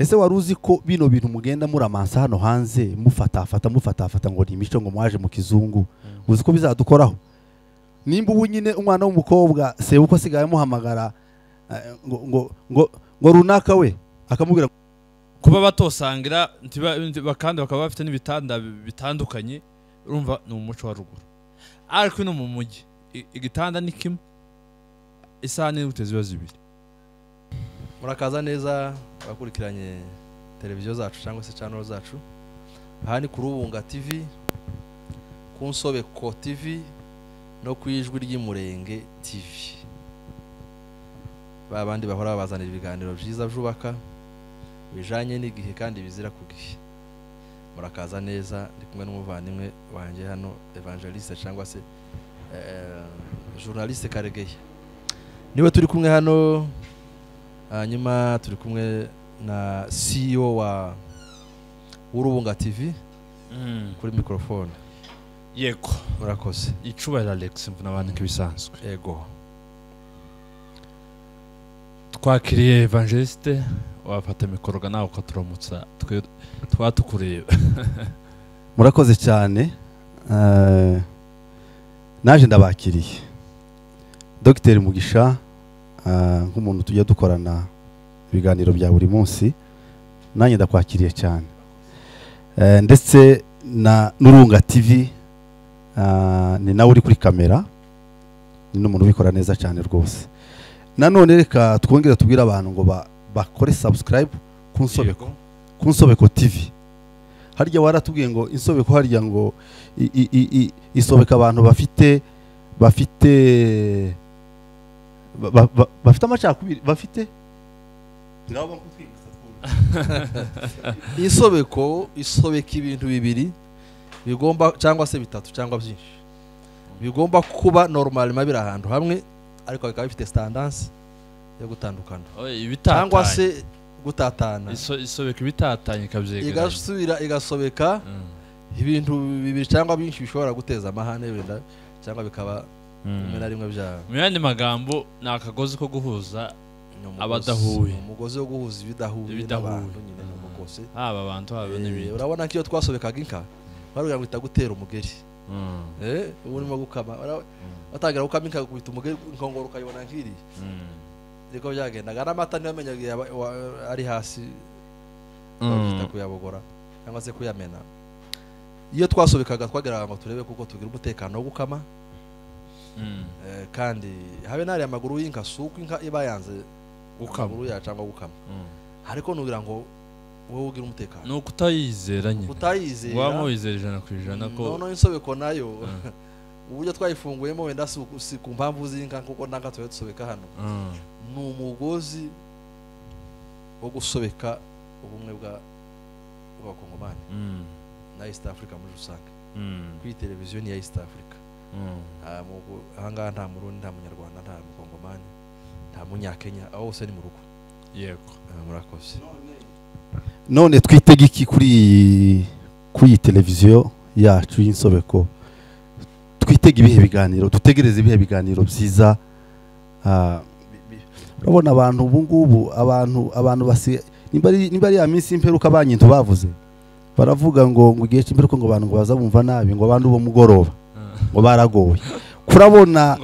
Ese wari uzi ko bino bintu mugenda muramansa hano hanze mufatafata mufatafata ngo ni imico ngo mwaje mu kizungu, uzi ko bizadukoraho? Nimba ubu nyine umwana w'umukobwa sebukwe asigaye amuhamagara ngo ngo ngo ngo runaka we akamubwira kuba batosangira kandi bakaba bafite n'ibitanda bitandukanye, urumva ni umuco wa ruguru. Ariko no mu mujyi igitanda ni kimwe, isahani n'uteze ziba zibiri. Murakaza neza abakurikiranye televiziyo zacu cyangwa se channel zacu. Aha ni ku Rubunga TV, ku Nsobeko TV no ku Ijwi ry'Umurenge TV. Ba bandi bahora babazanira ibiganiro byiza byubaka bijanye n'igihe kandi bizira ku gihe. Murakaza neza, ndi kumwe n'umuvandimwe wanjye hano Evangeliste cyangwa se journaliste Karegeya. Niwe turi kumwe hano. Hanyuma turi kumwe na CEO wa Urubunga TV kuri microphone. Yego, murakoze. Icubahiro Alex mvuna abantu nk'ibisanzwe. Yego. Twakiriye Evangeliste, wafata mikoro nawe ukaturamutsa twe twatukureba. Murakoze cyane. Naje ndabakiriye Dr Mugisha, nk'umuntu tujya dukorana ibiganiro bya buri munsi, nanjye ndakwakiriye cyane. Ndetse na Nurunga TV, ni nawe uri kuri kamera, ni n'umuntu ubikora neza cyane rwose. Nanone reka twongere tubwire abantu ngo bakore subscribe ku Nsobeko, ku Nsobeko TV. Harya waratubwiye ngo Insobeko harya ngo isobeka abantu bafite bafite bafite amacakubiri, bafite ngabo nkutwibutsa. Insobeko isobeka ibintu bibiri bigomba cyangwa se bitatu cyangwa byinshi bigomba kuba normal mabira ahantu hamwe, ariko bikaba bifite standards yo gutandukana cyangwa se gutatana. Isobeka ibitatanye ikabyegeranya, igasubira igasobeka ibintu bibiri cyangwa byinshi bishobora guteza amahane wenda cyangwa bikaba rimwe na rimwe bya. Mu yandi magambo ni akagozi ko guhuza abadahuye, umugozi wo guhuza ibidahuye n'abantu nyine, ni umugozi haba abantu haba n'ibintu. Urabona ko iyo twasobekaga inka barugira ngo itagutera umugeri, ubu urimo gukama batangira gukama inka gukubita umugeri inkongoro ukayibona nk'iriya. Niko byagendaga n'amata ntiyamenyaga ari hasi, babyita kuyabogora cyangwa se kuyamena. Iyo twasobekaga twageraga ngo turebe kuko tugira umutekano wo gukama. Kandi habe nari amaguru y'inka suko inka iba yanze gukama ya cyangwa gukama, ariko nugira ngo wowe ugira umutekano no kutayizera nyine, kutayizera wamwizera 100% ko none insobeko nayo uburyo twayifunguyemo wenda si ku mpamvu z'inka kuko nanga tuwe dusobeka hano, ni umugozi wo gusobeka ubumwe bwa bw'abakongomani na East Africa muri rusange. Kuri televiziyo ni ya East Africa. Ahangaha nta Murundi, nta Munyarwanda, nta Mukongomani, nta Munyakenya, aho hose ni mu rugo. Yego, murakoze. None twitege iki kuri iyi televiziyo yacu y'Insobeko? Twitege ibihe biganiro, dutegereze ibihe biganiro byiza. Urabona abantu ubu ngubu, abantu basi nimba ari ya minsi imperuka banyintu bavuze, baravuga ngo ngo igihe cy'imperuka ngo abantu ngo bazabumva nabi, ngo abantu bo mugoroba ngo baragowe. Kurabona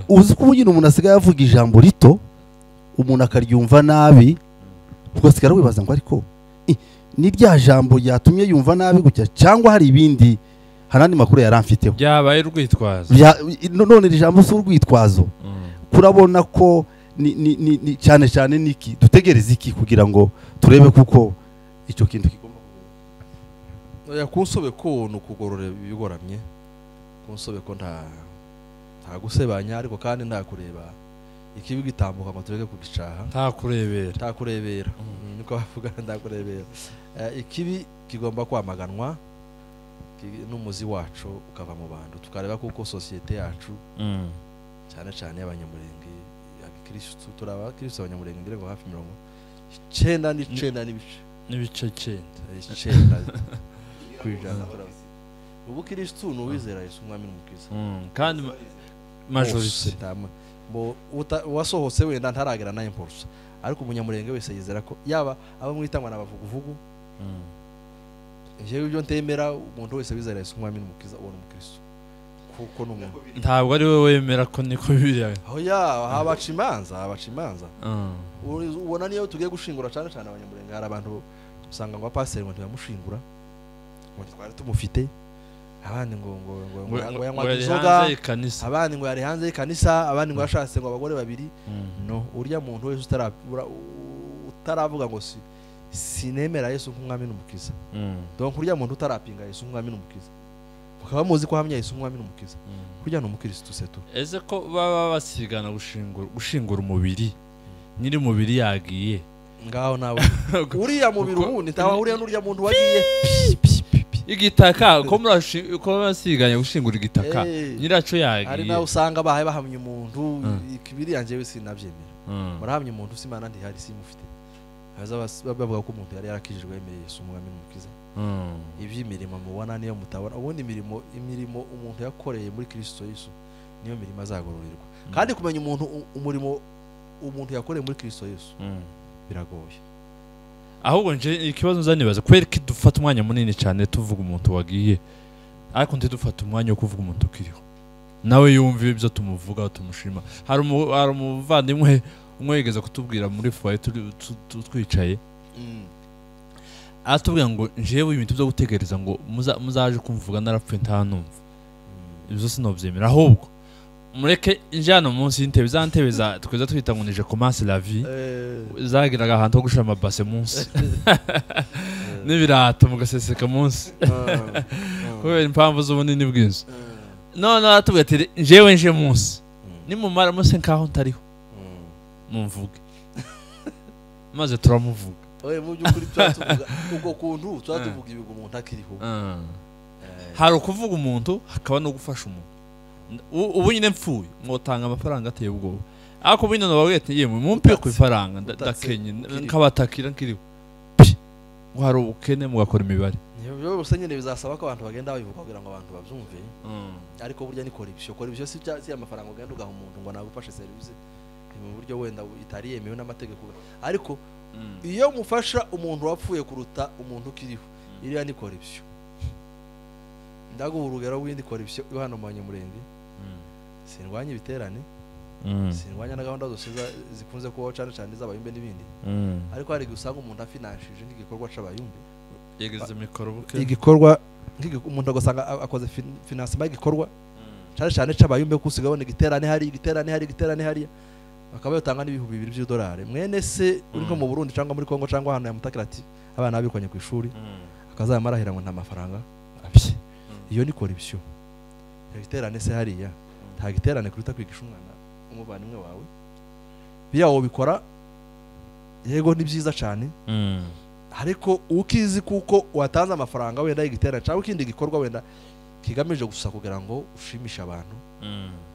uzi ko ubugira umuntu asigaye avuga ijambo rito umuntu akaryumva nabi, ugasigara wibaza ngo ariko ni rya jambo ryatumye yumva nabi gutya cyangwa hari ibindi, hari andi makuru yaramfiteho byabaye urwitwazo. None iri jambo si urwitwazo. Kurabona ko ni cyane cyane niki dutegereze iki kugira ngo turebe kuko icyo kintu kigomba kuba. Ku Nsobeko ni ukugorora ibigoramye. Ku Nsobeko nta gusebanya, ariko kandi nta kureba ikibi gitambuka ngo tureke kugicaha, nta kurebera, nta kurebera, niko bavuga, nta kurebera. Ikibi kigomba kwamaganwa n'umuzi wacu ukava mu bantu, tukareba kuko societe yacu cyane cyane y'abanyamurenge abakristo, turaba kristo abanyamurenge ngira ngo hafi 99 n'ibice n'ibice 9 kwijana. Ubu kristo ni uwizera Yesu umwami n'umukiza, kandi majorité wasohotse wenda ntaragera na impulse, Ariko umunyamurenge wese yizera ko yaba abo mwita ngo n'abavuguvugu, jewe ibyo ntemera, umuntu wese wizera Yesu nk'umwami n'umukiza ubona umukristo kuko ni umuntu. Ntabwo ari we wemera ko niko Bibiliya. Aho ya habaca imanza. Ubona niyo tugiye gushingura cyane cyane abanyamurenge, hari abantu usanga ngo pastor ngo ntibamushingura ngo twari tumufite, abandi ngo ngo ngo ngo yanywa inzoga, abandi ngo yari hanze y'ikanisa, abandi ngo yashatse ngo abagore babiri. No, urya muntu wese utaravuga ngo sinemera Yesu nk'umwami n'umukiza. Donc urya muntu utarapinga Yesu nk'umwami n'umukiza, bakaba muzi ko hamya Yesu nk'umwami n'umukiza, kurya ni umukristo seto. Ese ko baba basigana gushingura umubiri, nyiri umubiri yagiye ngaho nawe uriya mubiri ubundi ntawahuriye n'urya muntu wagiye igitaka, ko murasiganye gushingura igitaka nyiraco yagiye. Hari nawe usanga bahaye bahamya umuntu ikibiri yanje we sinabyemera. Murahamya umuntu simana ntihari simufite, haza bavuga ko umuntu yari yarakijijwe yemeye Yesu umwami n'umukiza. Iby'imirimo mubona niyo mutabona, ubundi imirimo umuntu yakoreye muri Kristo Yesu niyo mirimo azagororerwa. Kandi kumenya umuntu umurimo umuntu yakoreye muri Kristo Yesu biragoye. Ahubwo nje ikibazo nzanibaza, kubera ko dufata umwanya munini cyane tuvuga umuntu wagiye, ariko ntidufata umwanya wo kuvuga umuntu ukiriho nawe yumva ibyo tumuvuga tumushima. Hari umuvandimwe umwe yigeze kutubwira muri foyer twicaye, atubwira ngo njewe ibintu byo gutegereza ngo muzaje kumvuga narapfuye ntanumva, ibyo sinobyemera, ahubwo mureke njyana munsi y'intebe za ntebe za tweza twita ngo nije commence la vie, zagiraga ahantu ho gushira amabase munsi n'ibirato mugaseseka munsi kubera impamvu z'ubunini bw'inzu. None aratubwira ati njewe nje munsi nimumara munsi nkaho ntariho mumvuge, maze turamuvuga. Oye, mu by'ukuri twatuvuga ubwo kuntu twatuvuga ibigo umuntu akiriho. Hari ukuvuga umuntu hakaba no gufasha umuntu. Ubu nyine mfuye mwotanga amafaranga ateye ubwoba, ariko ubu nyine nababwiye ati yemwe mumpe ku ifaranga ndakenye nkabatakira nkiriho, ngo hari ubukene mugakora imibare. Ibyo gusa nyine bizasaba ko abantu bagenda babivuga kugira ngo abantu babyumve. Ariko burya ni corruption. Corruption si amafaranga ugenda ugaha umuntu ngo nagufashe service mu buryo wenda itari yemewe n'amategeko, ariko iyo mufasha umuntu wapfuye kuruta umuntu ukiriho, iriya ni corruption. Ndaguha urugero rw'indi corruption yo hano mu Banyamurenge. Sindwanya ibiterane, sindwanya na gahunda zose zikunze kubaho cyane cyane z'abayumbe n'ibindi, ariko hari gusanga umuntu afinanshije nk'igikorwa c'abayumbe, yegeze mikoro buke, igikorwa umuntu agasanga akoze financement y'igikorwa cyane cyane c'abayumbe, kusiga abona igiterane hari igiterane hari igiterane hari, bakaba yotanga n'ibihumbi 2 by'idolari. Mwene se uri nko mu Burundi cyangwa muri Kongo cyangwa ahantu yamutakira ati abana babirukanye ku ishuri, akazamarahira ngo nta mafaranga. Iyo ni corruption. Igiterane se hariya nta giterane kuruta kwigisha umwana umuvandimwe wawe, biriya wobikora yego ni byiza cyane, ariko ukizi kuko watanze amafaranga wenda y'igiterane cyangwa ikindi gikorwa wenda kigamije gusa kugira ngo ushimishe abantu,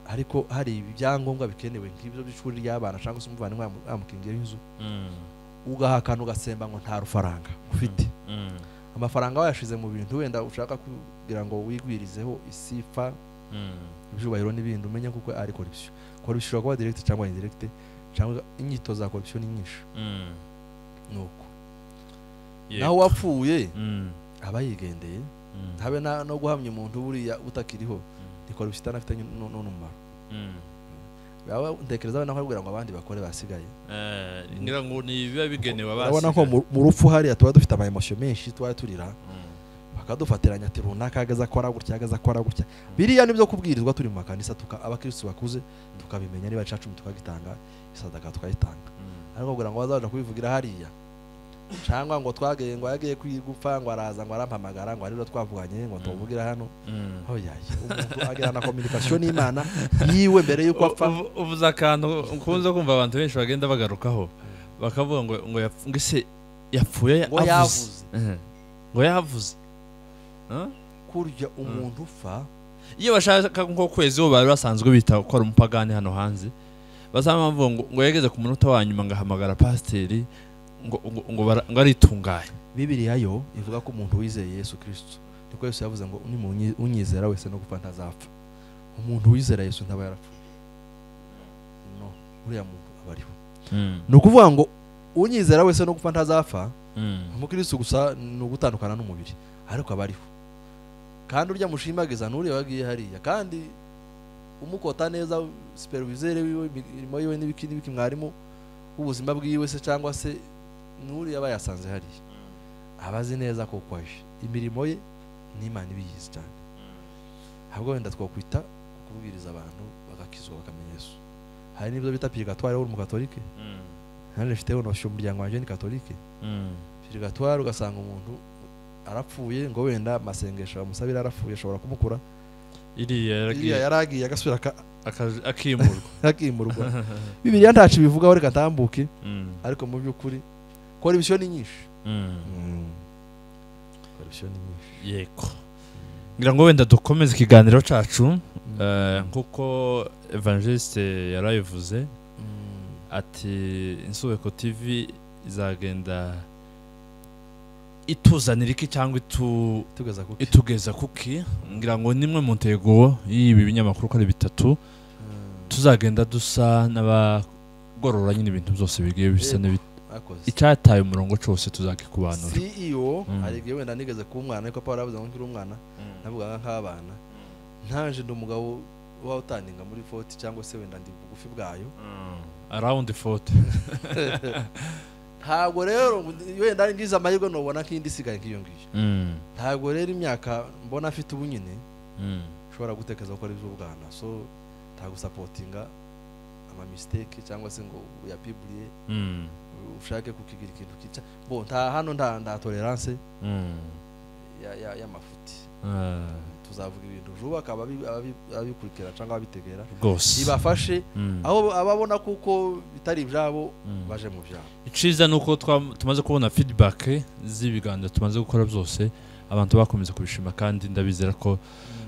ariko hari ibyangombwa bikenewe nk'ibyo by'ishuri ry'abana cyangwa se umuvandimwe yamukingiye inzu, ugahakana ugasemba ngo nta rufaranga ufite. Amafaranga wayashize mu bintu wenda ushaka kugira ngo wigwirizeho isifa, ibyubahiro n'ibindi, umenye kuko ari corruption. Corruption ishobora kuba direct cyangwa indirect, cyangwa inyito za corruption ni nyinshi. Nuko naho wapfuye aba yigendeye, habe no guhamya umuntu buriya utakiriho, ni corruption itanafite n'umumaro. Baba ntekereza naho kugira ngo abandi bakore basigaye, ngira ngo ni biba bigenewe abasigaye. Urabona ko mu rupfu hariya tuba dufite ama emotion menshi, tuba turira bakadufatiranya ati runaka ageza akora gutya, ageza akora gutya. Biriya nibyo kubwirizwa turi mu makanisa, abakristo bakuze tukabimenya, niba cacu tukagitanga isadaka tukayitanga. Ariko kugira ngo bazaje kubivugira hariya cyangwa ngo twageye ngo yagiye kwigupfa ngo araza ngo arampamagara ngo ariro twavuganye ngo tuvugira hano, oh yaye, umuntu agira na communication n'Imana yiwe mbere yuko apfa. Uvuze akantu nkunze kumva abantu benshi bagenda bagarukaho bakavuga ngo ngo ese yapfuye avuze ngo yavuze kurya umuntu upfa. Iyo bashaka nko kwezi bo bari basanzwe bita ko ari umupagani hano hanze, bazama bavuga ngo yageze ku munota wa nyuma ngahamagara pasiteri ngo aritunganye. Bibiliya yo ivuga ko umuntu wizeye Yesu Kristo, niko Yesu yavuze ngo unyizera wese no gupfa ntazapfa. Umuntu wizera Yesu ntaba yarapfuye. No, uriya muntu aba ariho. Ni ukuvuga ngo unyizera wese no gupfa ntazapfa. Umukristo gusa ni ugutandukana n'umubiri, ariko aba ariho. Kandi urya mushimagiza n'uriya wagiye hariya, kandi umukota neza superviseur wiwe, imirimo yiwe n'ibiki n'ibiki, mwarimu w'ubuzima bwiwe se cyangwa se n'uriya aba yasanze hariya, aba azi neza ko kwaje imirimo ye n'Imana ibiyizi cyane. Ahubwo wenda twakwita kubwiriza abantu bagakizwa bakamenya Yesu. Hari n'ibyo bita purgatoire, uri umukatolike, nanjye mfiteho notion, umuryango wanjye ni katolike. Purgatoire ugasanga umuntu arapfuye, ngo wenda amasengesho bamusabira arapfuye ashobora kumukura iriya iriya yaragiye yaragiye agasubira akimurwa. Akimurwa. Bibiliya ntaco ibivugaho, reka ntambuke. Ariko mu by'ukuri corruption ni nyinshi. Corruption ni nyinshi. Yego, ngira ngo wenda dukomeze ikiganiro cacu, nkuko Evangeliste yarabivuze ati Insobeko TV izagenda ituzanira iki cyangwa tugeza kuki? Itugeza kuki. Ngira ngo nimwe mu ntego y'ibi binyamakuru uko ari bitatu, tuzagenda dusa n'abagorora nyine ibintu byose bigiye bisa Mwakoze. icyataye umurongo cyose tuzakikubanura. CEO hari igihe wenda nigeze kuba umwana, ariko Paul aravuze ngo nkiri umwana navugaga nk'abana. Ntaje ndi umugabo uba utandinga muri 40 cyangwa se wenda ndi bugufi bwayo. Around 40. Ntabwo rero wenda ngize amahirwe nobona nk'indi isigaye nk'iyo ngiyo. Ntabwo rero imyaka mbona afite ubu nyine ushobora gutekereza ko ari iby'ubwana, so nta gusapotinga ama mistake cyangwa se ngo uyapibliye ushake kukigira ikintu kica bo. Nta hano nta tolerance y'amafuti. Tuzavuga ibintu vuba, akaba ababikurikira cyangwa ababitegera rwose ibafashe, aho ababona kuko bitari ibyabo baje mu byabo. Iciza ni uko tumaze kubona feedback z'ibiganiro tumaze gukora byose, abantu bakomeza kubishima, kandi ndabizera ko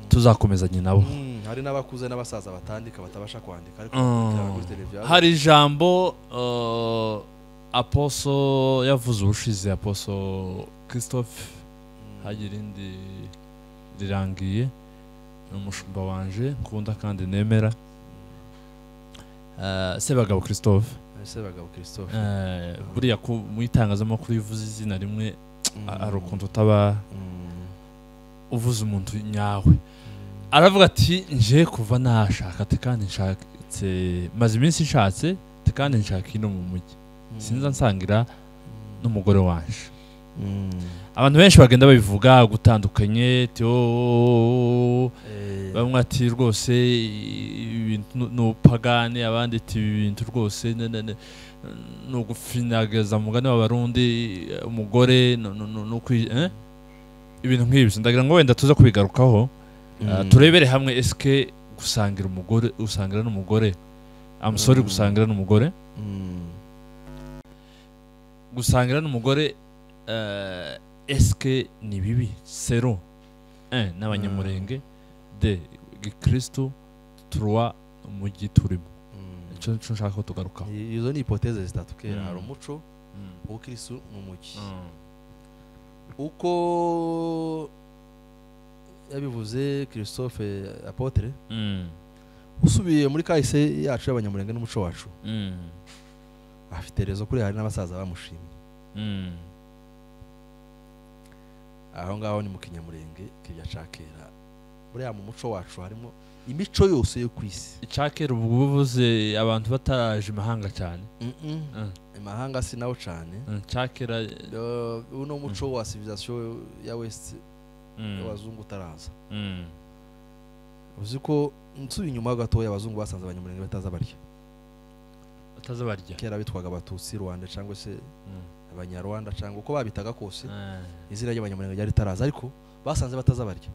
tuzakomezanya nabo. Hari n'abakuze n'abasaza batandika, batabasha kwandika, ariko bakurikira kuri televiziyo. Hari ijambo Apostle yavuze ubushize, Apostle Christophe, hagira irindi rirangiye, ni umushumba wanje nkunda kandi nemera, Sebagabo Christophe. Sebagabo Christophe. Buriya mu itangazamakuru iyo uvuze izina rimwe, hari ukuntu utaba uvuze umuntu nyawe. Aravuga ati nje kuva nashaka, ati kandi nshatse, maze iminsi nshatse, ati kandi nshaka ino mu mujyi, sinza nsangira n'umugore wanje. Abantu benshi bagenda babivuga gutandukanye, ati "Oh," bamwe ati rwose ibintu ni upagane, abandi ati ibi bintu rwose ni ugufinagaza mugani w'Abarundi umugore ibintu nk'ibyo. Ndagira ngo wenda tuze kubigarukaho, turebere hamwe eske gusangira umugore, gusangira n'umugore, I'm sorry, gusangira n'umugore, gusangira n'umugore, eske ni bibi sero 1 n'Abanyamurenge, de gikristo, 3 umujyi turimo. Icyo nico nshaka ko tugarukaho. Izo ni hypothèse zitatu. Kera hari umuco, ubukristo n'umujyi. Uko yabivuze Christophe Apotre, usubiye muri kahise yacu y'Abanyamurenge n'umuco wacu, afite rezo kuri, hari n'abasaza bamushimye. Aho ngaho ni mu Kinyamurenge kijya cakera. Buriya mu muco wacu harimo imico yose yo ku isi. Icakera ubu buvuze abantu bataraje imahanga cyane. Imahanga si nawo cane. Cakera. Uno muco wa civilisation ya west, y'abazungu utaraza. Uzi ko nsubiye inyuma gatoya, abazungu basanze Abanyamurenge bataza barya. Bataza barya. Kera bitwaga Abatutsi Rwanda cyangwa se Abanyarwanda cyangwa uko babitaga kose, izina ry'Abanyamurenge ryari ritaraza, ariko basanze bataza barya.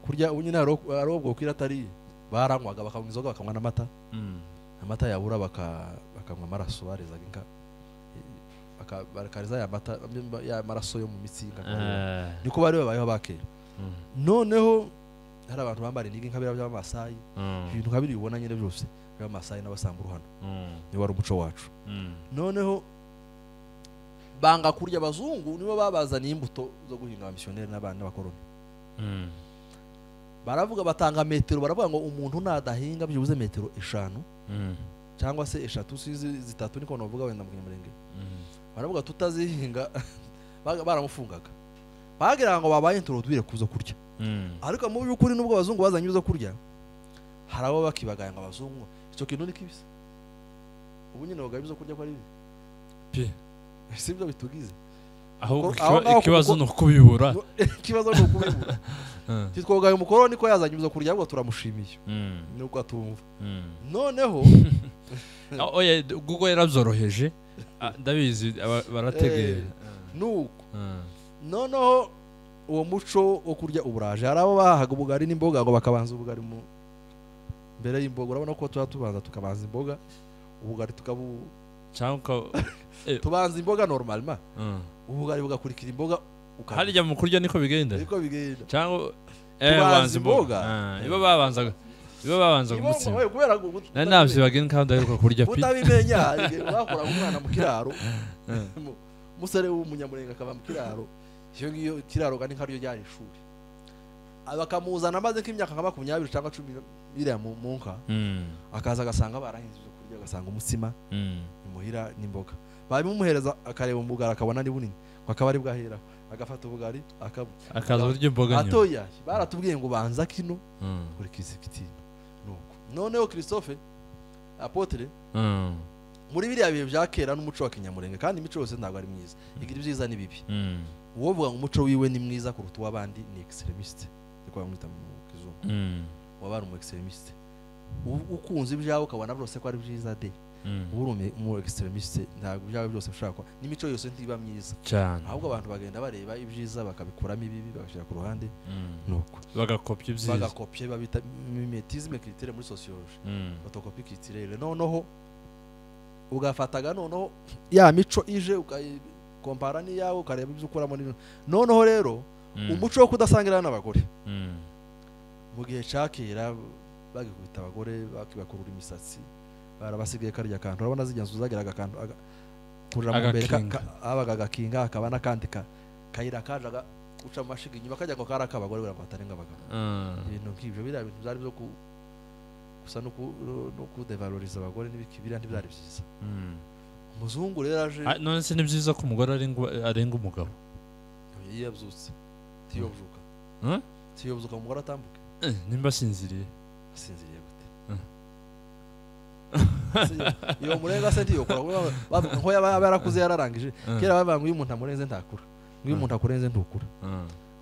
Kurya ubu nyine hari ubwo kwira atari baranywaga, bakanywa inzoga, bakanywa n'amata. Amata yabura bakanywa amaraso. Barezaga inka, bakareza ya mata, ya maraso yo mu mitsi y'inka. Niko bari babayeho bakera. Noneho hari abantu bambara inigi nka biriya by'Abamasayi, ibintu nka biriya ubona nyine byose by'Abamasayi n'Abasamburu hano, niwo wari umuco wacu. Noneho banga kurya. Abazungu nibo babazaniye imbuto zo guhinga, abamisiyoneri n'abandi n'abakoroni. Baravuga, batanga metero, baravuga ngo umuntu nadahinga byibuze metero 5. Cyangwa se eshatu sizi zitatu niko novuga wenda mu Kinyamurenge. Baravuga tutazihinga baramufungaga. Bagira ngo babaye introduire kuzo kurya. Ariko mu byukuri nubwo abazungu bazanye ibyo kurya, hari abo bakibagaye ngo abazungu icyo kintu ni kibisi. Ubu nyine bagaba ibyo kurya ko ari bibi. Pi. Si byo bitugize. Ahubwo ikibazo ni ukubibura. Ikibazo ni ukubibura. Titwogaye umukoroni ko yazanye ibyo kurya ahubwo turamushimiye. Nuko atumva. Noneho oya Google yarabyoroheje. Ndabizi barategera. Nuko. Noneho uwo muco wo kurya uburaje hari abo bahaga ubugari n'imboga ngo bakabanza ubugari mu mbere y'imboga. Urabona ko tuba tubanza tukabanza imboga, ubugari tukabu cyangwa tubanza imboga normalement. Ubugari bugakurikira imboga. Harya mu kurya niko bigenda. Niko bigenda. Cyangwa banza imboga. Ibo babanzaga umutsima. Kubera nari navyibagiye kandi aheruka kurya pi. Utabimenya bakora umwana mu kiraro. Musare w'umunyamurenga akaba mu kiraro. Iyo ngiyo kiraro kandi nkaryo ryari ishuri. Abakamuzana amaze nk'imyaka nka 20 cyangwa 10 biriya mu nka. Akaza agasanga barahinze ibyo kurya, agasanga umutsima imuhira n'imboga. Babimumuhereza akareba umugara akabona ni bunini, akaba ari bwahera agafata ubugari akaza kurya imboga nyuma. Atoya baratubwiye ngo banza kino kuri kizikitino. Nuko noneho Christophe apotre muri biriya bihe bya kera n'umuco wa Kinyamurenge, kandi imico yose ntabwo ari myiza, igira ibyiza n'ibibi. Uwo vuga ngo umuco wiwe ni mwiza kuruta uw'abandi ni extremiste, niko bamwita mu kizungu. Wabari umu extremiste ukunze ibyawe ukabona byose ko ari byiza de, uri umu extremiste ntabwo ibyawe byose ushaka, n'imico yose ntiba myiza cyane, ahubwo abantu bagenda bareba ibyiza bakabikuramo ibibi bagashyira ku ruhande. Nuko bagakopya ibyiza, bagakopya babita mimetisme culturelle muri sociologie, photocopie culturelle. Noneho ugafataga noneho ya mico ije ukayikompara n'iyawe ukareba ibyo ukuramo n'ibintu. Noneho rero umuco wo kudasangira n'abagore mu gihe cakera bagikubita abagore bakibakurura imisatsi, barabasigaye karya kantu. Urabona zijya nzu zageraga akantu kuja mu mbere abaga gakinga akaba nakandi kayira kajaga uca amashiga inyuma kajya ngo kari ak'abagore kugira ngo batarenga abagabo. Ibintu nk'ibyo biriya bintu byari byo gusa no kudevaloriza abagore n'ibiki biriya ntibyari byiza. Umuzungu rero aje. None se ni byiza ko umugore arenga umugabo? Iyo yabyutse tiyobyuka. Tiyobyuka umugore atambuke. Nimba asinziriye. Asinziriye gute? Iyo murenga se ntiyokora nko yaba yarakuze yararangije. Kera bavuga ngo iyo umuntu amurenze ntakura, ngo iyo umuntu akurenze ntukura.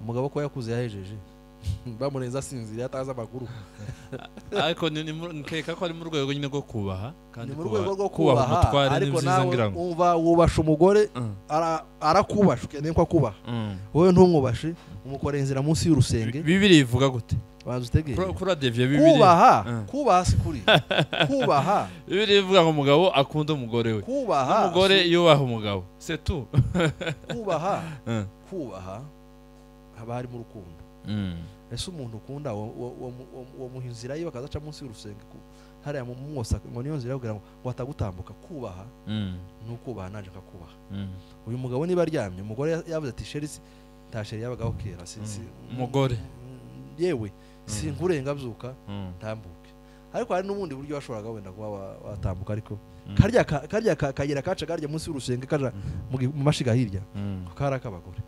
Umugabo ko yakuze yahejeje bamurenza asinziriye atazi amakuru. Ariko nkeka ko ari mu rwego nyine rwo kubaha, kandi mu rwego rwo kubaha, ariko nawe umva wubasha umugore arakubasha ukeneye ko akubaha, wowe ntumwubashe umukorera inzira munsi y'urusenge. Bibiri ivuga gute? Banza utegere kuri adevye bibiri. Kubaha, kubaha si kuri kubaha. Bibiri ivuga ngo umugabo akunda umugore we, kubaha umugore yubaha umugabo, c'est tout. Kubaha, kubaha haba harimo urukundo. Ese umuntu ukunda wo muha inzira yiwe akazaca munsi y'urusenge hariya mu mwosa ngo niyo nzira kugira ngo atagutambuka. Kubaha ni ukubaha, naje nkakubaha. Uyu mugabo niba aryamye umugore yavuze ati sheri nta sheri yabagaho kera, umugore yewe sinkurenga byuka tambuke. Ariko hari n'ubundi buryo washoboraga wenda kuba watambuka, ariko karya kayira kaca karya munsi y'urusenge kaja mu mashiga hirya kari ak'abagore.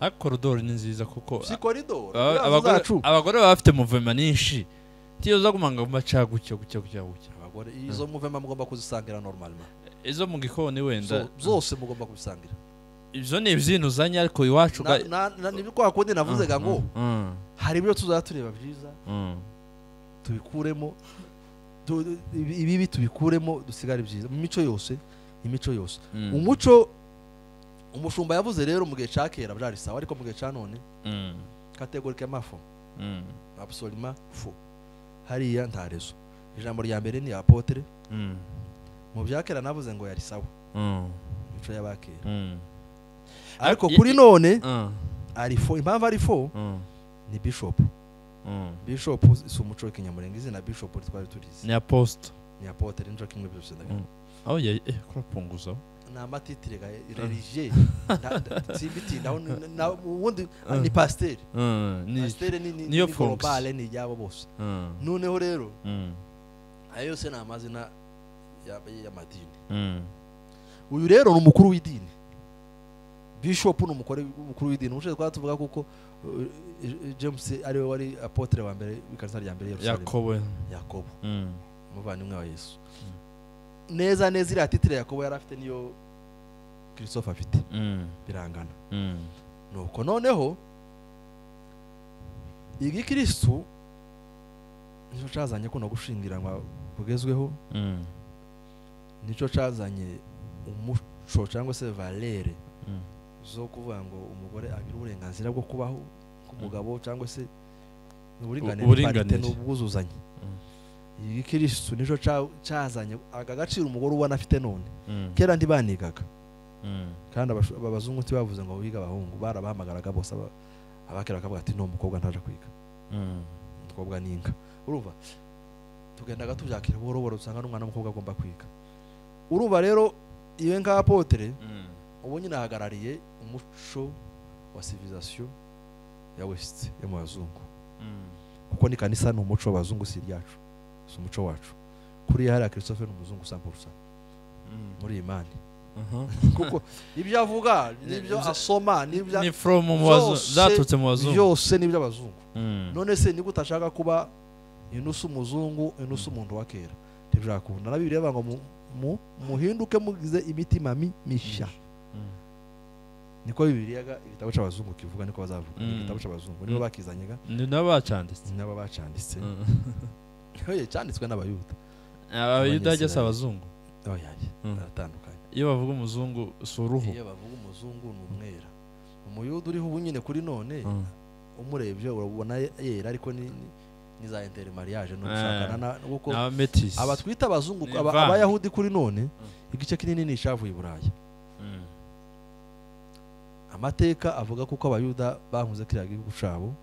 Ariko koridoro ni nziza kuko si koridoro abagore baba bafite muvema nyinshi, tiyo gumanga maca gutya gutya gutya gutya. Abagore izo muvema mugomba kuzisangira normalement, izo mu gikoni wenda zose mugomba kubisangira. Ibyo ni ibyintu uzanye, ariko iwacu ni kwa kundi navuze ngo hari ibyo tuzajya tureba byiza tubikuremo, ibibi tubikuremo, dusigare byiza mu mico yose, imico yose. Umuco umushumba yavuze rero mu gihe ca kera byari sawa, ariko mu gihe ca none categoriquement faux, absolument faux. Hariya nta rezo. Ijambo rya mbere ni apotre. Mu bya kera navuze ngo yari sawa, imico y'abakera. Ariko kuri none ari faux. Impamvu ari faux ni bishop. Bishop si umuco w'ikinyamurenge, izina bishop twari turizi ni apostle, ni apotre nico kimwe byose ndagira. Oh yeah, kurapunguza ni amatitire ga religieux simbitindaho, ubundi ni pasteur. Pasteur ni global, ni yabo bose. Noneho rero Ayo yose ni amazina y'amadini. Uyu rero ni umukuru w'idini. Bishop ni umukuru w'idini. Ubushize twari tuvuga kuko James ariwe wari apotre wa mbere w'ikanisa rya mbere Yerusalemu. Yakobo. Umuvandimwe wa Yesu. Neza neza iriya titire Yakobo yari afite niyo Christophe afite. Birangana. Nuko noneho igikristu nico cazanye kuno gushingiranwa kugezweho. Nico cazanye umuco cyangwa se valere zo kuvuga ngo umugore agira uburenganzira bwo kubaho k'umugabo cyangwa se uburinganire n'ubwuzuzanye. Igikristu nico cazanye aga gaciro umugore ubona afite none. Kera ndibanigaga. Kandi abazungu ntibavuze ngo biga abahungu, barabahamagaraga bose abakera bakavuga ati no mukobwa ntaje kwiga. Umukobwa ni inka. Urumva tugendaga tubyakira buhoro buhoro usanga n'umwana w'umukobwa agomba kwiga. Urumva rero iyo nka apotre ubu nyine ahagarariye umuco wa civilisation ya West yo mu bazungu. Kuko ni kanisa ni umuco w'abazungu si ryacu, si umuco wacu. Kuri hariya Christophe ni umuzungu 100% muri imani. Kuko ibyo avuga nibyo asoma nibyo ni from zatutse mu bazungu byose nibyo abazungu. None se ni gutashaka kuba inusu umuzungu inusu umuntu wa kera ntibyakunda. Na Bibiliya bavuga ngo muhinduke mugize imitima misha. Niko Bibiliya igitabo c'abazungu kivuga, niko bazavuga igitabo c'abazungu nibo bakizanyega ni nabacanditse nabo bacanditse. Oye cyanditswe n'abayuda. Abayuda ajya abazungu. Oya baratandukanye. Iyo bavuga umuzungu si uruhu. Iyo bavuga umuzungu ni umwera. Umuyuda uriho ubu nyine kuri none umurebye urabona yera, ariko ni za intermariage no gushakana kuko abatwita abazungu abayahudi kuri none igice kinini ni ishavuye i Burayi. Amateka avuga kuko abayuda bahunze kiriya gihugu cabo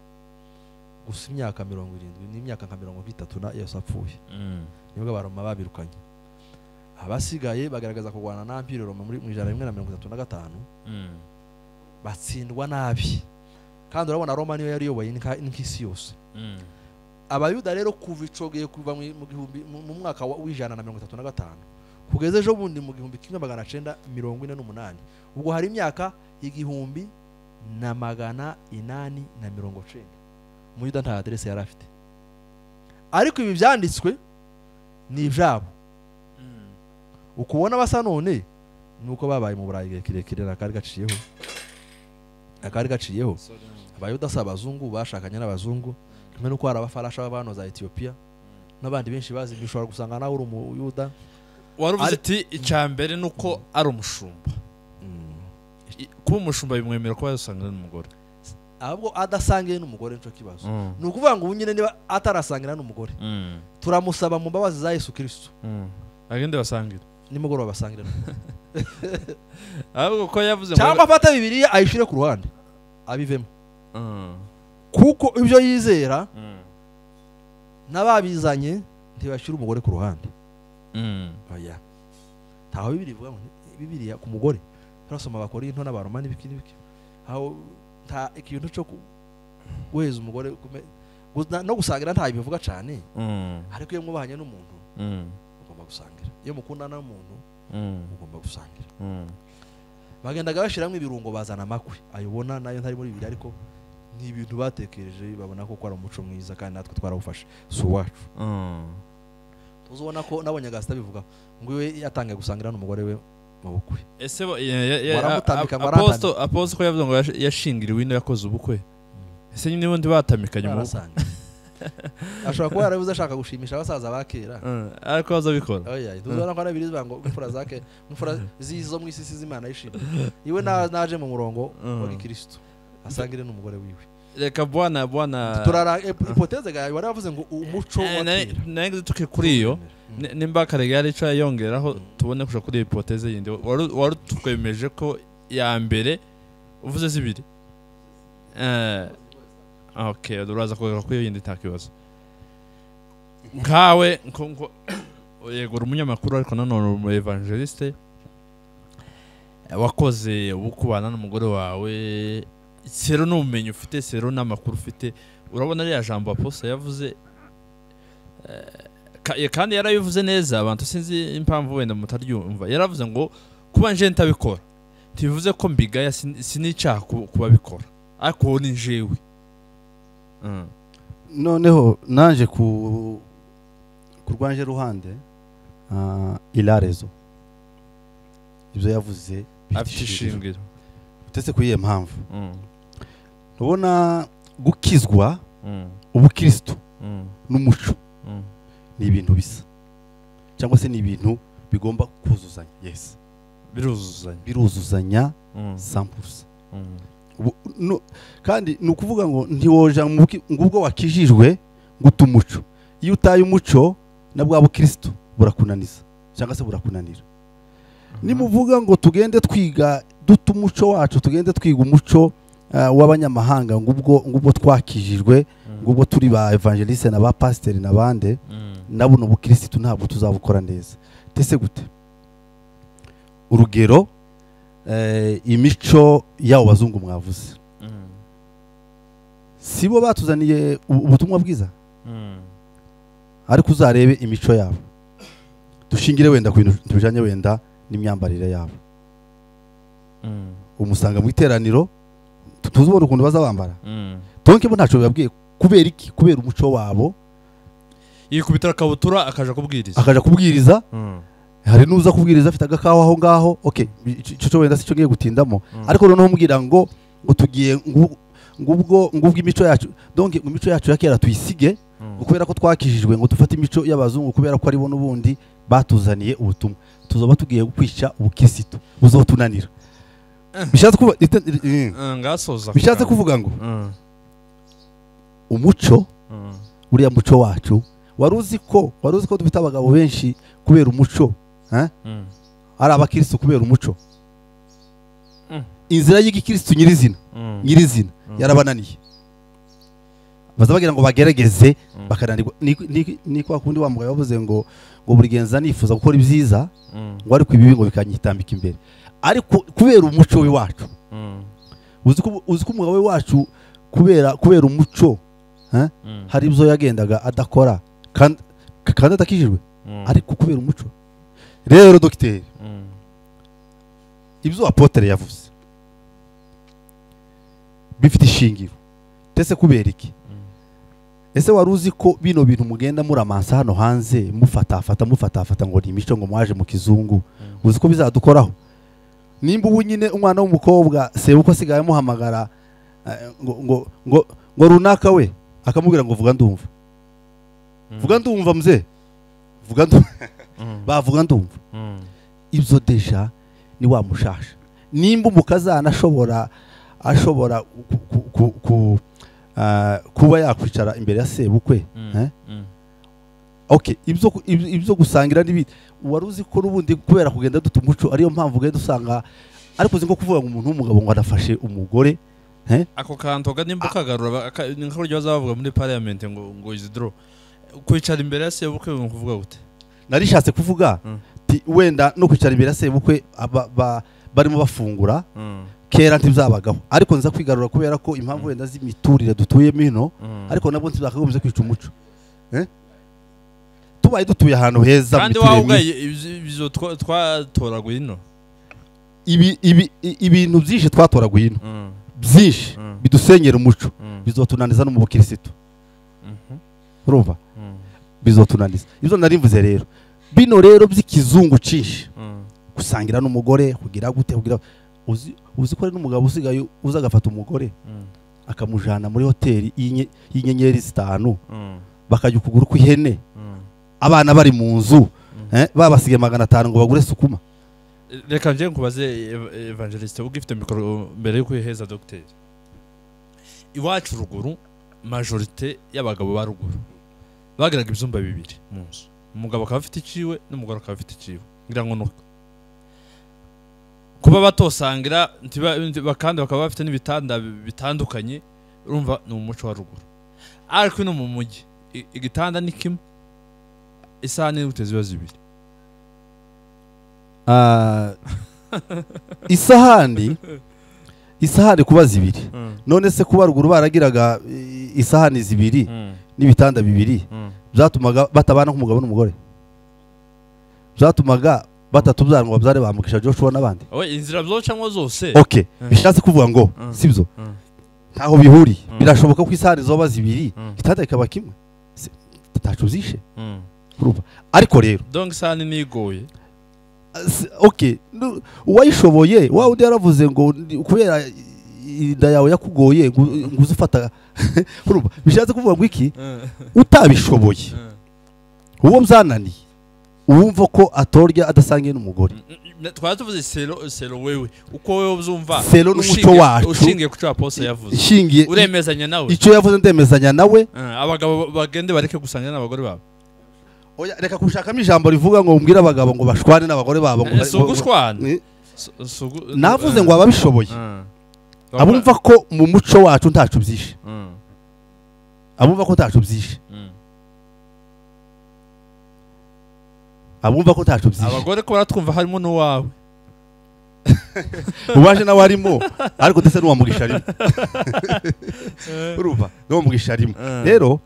gusa imyaka 70 n'imyaka nka 30 na Yesu apfuye. Nibwo abaroma babirukanye. Abasigaye bagaragaza kurwana na Empire Roma muri 135 batsindwa nabi. Kandi urabona Roma niyo yari yoboye nk'isi yose. Abayuda rero kuva icogeye kuva mu mwaka wa 135 kugeza ejo bundi mu 1948, ubwo hari imyaka 1890 umuyuda nta adresse yari afite. Ariko ibi byanditswe ni ibyabo. Ukubona basa none nuko babaye mu Burayi igihe kirekire akari gaciyeho. Abayuda si abazungu bashakanye n'abazungu kimwe nuko hari abafarasha b'abano za Ethiopia n'abandi benshi bazi bishobora gusanga nawe uri umuyuda. Waruvuze ati icambere nuko ari umushumba. Kuba umushumba bimwemera kuba yasangira n'umugore. Ahubwo adasangiye n'umugore nico kibazo. Ni ukuvuga ngo ubu nyine niba atarasangira n'umugore turamusaba mu mbabazi za Yesu Kristo agende basangira nimugoroba basangira n'umugore. Ahubwo ko yavuze ngo cyangwa afata Bibiliya ayishire ku ruhande abivemo. Kuko ibyo yizera n'ababizanye ntibashira umugore ku ruhande. Oya ntaho Bibiliya ivuga ngo Bibiliya ku mugore. Turasoma Abakorinto n'Abaroma n'ibiki n'ibiki aho nta ikintu cyo guheza umugore no gusangira nta bivuga cyane. Ariko iyo mwubahanye n'umuntu ugomba gusangira, iyo mukundana n'umuntu ugomba gusangira. Bagendaga bashiramwe ibirungo bazana amakwe ayobona nayo ntari muri Bibiliya, ariko ni ibintu batekereje babona ko ari umuco mwiza kandi natwe twarawufashe si uwacu. Tuzobona ko nabonye Gasita bivuga ngo iwe yatangiye gusangira n'umugore we mu bukwe. Ese apostle ko yavuze ngo yashingiriwe ino yakoze ubukwe. Ese nyine ubundi batamikanye mu bukwe. Ashobora kuba yarabuze ashaka gushimisha abasaza bakera ariko bazabikora. Oya tuzobona ko arabiriza ngo imfura zake imfura zizo mu isi z'Imana yishimye iwe naje mu murongo wa Gikristo asangire n'umugore wiwe. Reka bwana turara hypothèse gaye waravuze ngo umuco wa kera nange tuke kuri iyo nimba Karega yari ico yongeraho tubone kuja kuri hypothèse yindi wari tukwemeje ko ya mbere uvuze zibiri. Okay, uraza kugaruka kuri iyo yindi nta kibazo. Nkawe nko yego uri umunyamakuru ariko nanone uri umu evangeliste wakoze ubukubana n'umugore wawe, sero n'ubumenyi ufite, sero n'amakuru ufite, urabona ariya jambo apostle yavuze Kandi yarabivuze neza, abantu sinzi impamvu wenda mutaryumva. Yaravuze ngo kuba nje ntabikora ntibivuze ko mbigaya, sinicaha kubabikora, ariko ni njewe. Noneho nanje ku rwanje ruhande, ilarezo ibyo yavuze afite ishingiro. Utese ku iyihe mpamvu? Ubona gukizwa, ubukristo n'umuco ni ibintu bisa, cyangwa se ni ibintu bigomba kuzuzanya. Yes, biruzuzanya, biruzuzanya 100%. Kandi ni ukuvuga ngo ntiwoja ngubwo wakijijwe guta umuco. Iyo utaye umuco na bwa bukristo burakunaniza cyangwa se burakunanira. Nimuvuga ngo tugende twiga duta umuco wacu, tugende twiga umuco w'abanyamahanga, ngubwo twakijijwe, ngubwo turi ba evangeliste na ba pasiteri n'abande, nabo n'ubukristo ntabwo tuzabukora neza. Tese gute? Urugero, imico y'abo bazungu mwavuze, sibo batuzaniye ubutumwa bwiza, ariko uzarebe imico yabo, dushingire wenda ku bintu bijanye wenda n'imyambarire yabo. Umusanga mu iteraniro tuzubona ukuntu bazabambara. Tonke bo ntaco bibabwiye. Kubera iki? Kubera umuco wabo. Yikubitira kabutura akaja kubwiriza, akaja kubwiriza. Hari nuza kubwiriza afite agakawa aho ngaho. Okay, ico wenda sico ngiye gutindamo, ariko noneho mbwira ngo tugiye ngubwo imico yacu, donc imico yacu ya kera tuyisige, kubera ko twakijijwe, ngo dufate imico y'abazungu kubera ko ari bo n'ubundi batuzaniye ubutumwa. Tuzoba tugiye kwica ubukristo buzotunanira. Bishatse kuvuga ngasoza, bishatse kuvuga ngo umuco, uriya muco wacu, waruzi ko dufite abagabo benshi kubera umuco, ari abakristo kubera umuco. Inzira y'igikristo nyirizina, nyirizina yarabananiye. Baza bagira ngo bagerageze bakananirwa. Ni kwa kundi wa mugabo yavuze ngo buri genza nifuza gukora ibyiza, ngo ariko ibibi ngo bikanyitambika imbere. Ariko kubera umuco we wacu, uzi ko umugabo we wacu kubera umuco, hari ibyo yagendaga adakora kandi atakijijwe, ariko kubera umuco. Rero dogiteri, ibyo apotre yavuze bifite ishingiro. Tese kubera iki? Ese wari uzi ko bino bintu mugenda muramansa hano hanze, mufatafata ngo ni imico, ngo mwaje mu kizungu, uzi ko bizadukoraho? Nimba ubu nyine umwana w'umukobwa sebukwe asigaye amuhamagara ngo ngo ngo runaka we, akamubwira ngo vuga ndumva, vuga ndumva mzee, vuga ndumva, bavuga ndumva. Ibyo deja ni wa mushasha. Nimba umukazana ashobora kuba yakwicara imbere ya sebukwe, okay, ibyo gusangira n'ibindi, wari uzi ko n'ubundi kubera kugenda duta umuco ariyo mpamvu ugenda usanga. Ariko uzi ngo kuvuga ngo umuntu w'umugabo ngo arafashe umugore, ako kantu nimba kagarura nka bazavuga muri parliament ngo Isidro kwicara imbere ya sebukwe ngo kuvuga gute? Narishatse kuvuga wenda no kwicara imbere ya sebukwe barimo bafungura kera ntibzabagaho, ariko nza kwigarura kubera ko impamvu wenda z'imiturire dutuyemo ino, ariko nabwo ntibakagombye kwica umuco. Tubaye dutuye ahantu heza, kandi wawe ibyo twatoraguye ino, ibintu byinshi twatoraguye ino byinshi bidusenyera umuco, bizotunaniza no mu bukristo. Urumva? Bizotunaniza. Ibyo narimvuze rero, bino rero by'ikizungu cinshi, gusangira n'umugore, kugira gute, kugira uzi ko ari n'umugabo usigaye uza agafata umugore akamujana muri hoteli y'inyenyeri 5, bakajya ukuguru kw'ihene, abana bari mu nzu, babasigaye 500 ngo bagure sukuma. Reka nje nkubaze evangeliste ugifite mikoro mbere yo kwiheza docteur. Iwacu ruguru majorité y'abagabo ba ruguru bagiraga ibyumba bibiri mu nzu, umugabo akaba afite iciwe n'umugore akaba afite iciwe. Ngira ngo nuko kuba batosangira kandi bakaba bafite n'ibitanda bitandukanye, urumva ni umuco wa ruguru. Ariko no mu mujyi igitanda ni kimwe, isahani n'uteze ziba zibiri. Isahani kuba zibiri. None se kuba ruguru baragiraga isahani zibiri n'ibitanda bibiri, Byatumaga batabana nk'umugabo n'umugore, byatumaga batatubyara ngo babyare ba Mugisha Joshua n'abandi. Oye, inzira byocamwo zose. Okay, bishatse kuvuga ngo sibyo, ntaho bihuriye. Birashoboka ko isahani zoba zibiri, igitanda kikaba kimwe, tacu zishe. Urumva? Ariko rero donc isahani nigoye. Okay, uwayishoboye wa undi yaravuze ngo kubera inda yawe yakugoye ngo uzufata. Urumva? Bishatse kuvuga ngo iki, utabishoboye uwo byananiye uwumva ko atorya adasangiye n'umugore. Twari tuvuze selo wewe uko wewe uzumva selo n'umuco wacu ushingiye ku cyo Apostle yavuze, ishingiye uremezanya nawe icyo yavuze, ndemezanya nawe. Abagabo bagende bareke gusangira n'abagore babo. Oya, reka kushakamo ijambo rivuga ngo umbwire abagabo ngo bashwane n'abagore babo ngo si ugushwana. Navuze ngo ababishoboye, abumva ko mu muco wacu ntacu byishe, abumva ko ntacu byishe, abumva ko ntacu byishe. Abagore ko baratwumva harimo n'uwawe ubaje nawe arimo, ariko ndetse n'uwa Mugisha arimo. Urumva, n'uwa Mugisha arimo. Rero